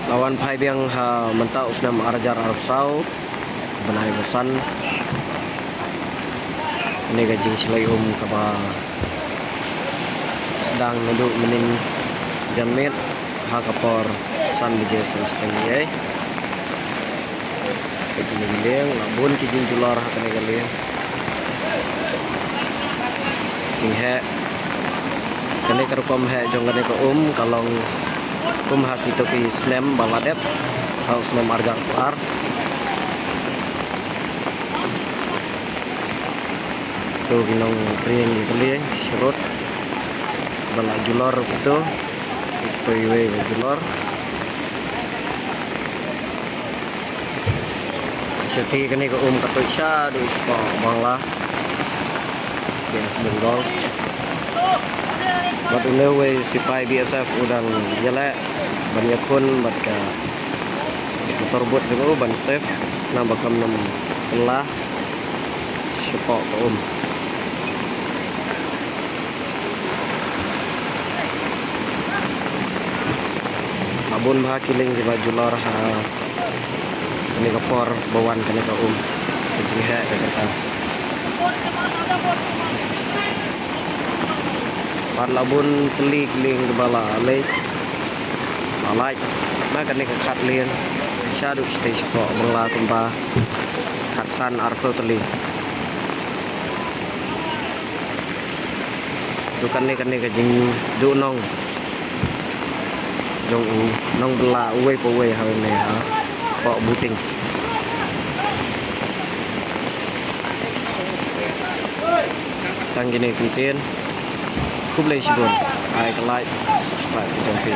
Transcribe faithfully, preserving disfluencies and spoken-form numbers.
La wan phai biang ha mynta u snem ar hajar arphew saw, bnai ba san. Kane ka jingshlei um kaba sdang naduh mynnin janmiet ha ka por san baje san shiteng ei. Ka jingleng, la bun ki jingjulor ha kane ka lieng. Jingheh. Kane ka rukom heh jong kane ka um ka long kum ha kito ki snem ba la dep, ha u snem ar hajar arphew ar. To ki nongrieng ki kali shrut ba la julor kito. Kito iwei ba julor. Shuti kane ka um ka tuid shaduh shapoh Bangla. Ki Bengal. Bad une uwei sipai B S F u dang ïaleh ban ïakhun bad ka motor boat jong u ban save, namar ba kam nym kylla shapoh ka um. La bun bha ki lieng kiba julor ha kane ka por ba wan kane ka um. Ka jingheh ka kata. Bad la bun tylli ki lieng kiba la leit, la lait na kane ka khatlien shaduh shatei shapoh Bangla kumba khatsan arphew tylli. To kane kane ka jingduhnong jong u nongbylla uwei pa uwei ha une hapoh Buting. Tang kine ki ktien. Khublei shibun. Ai ka like, subscribe ka jong phi.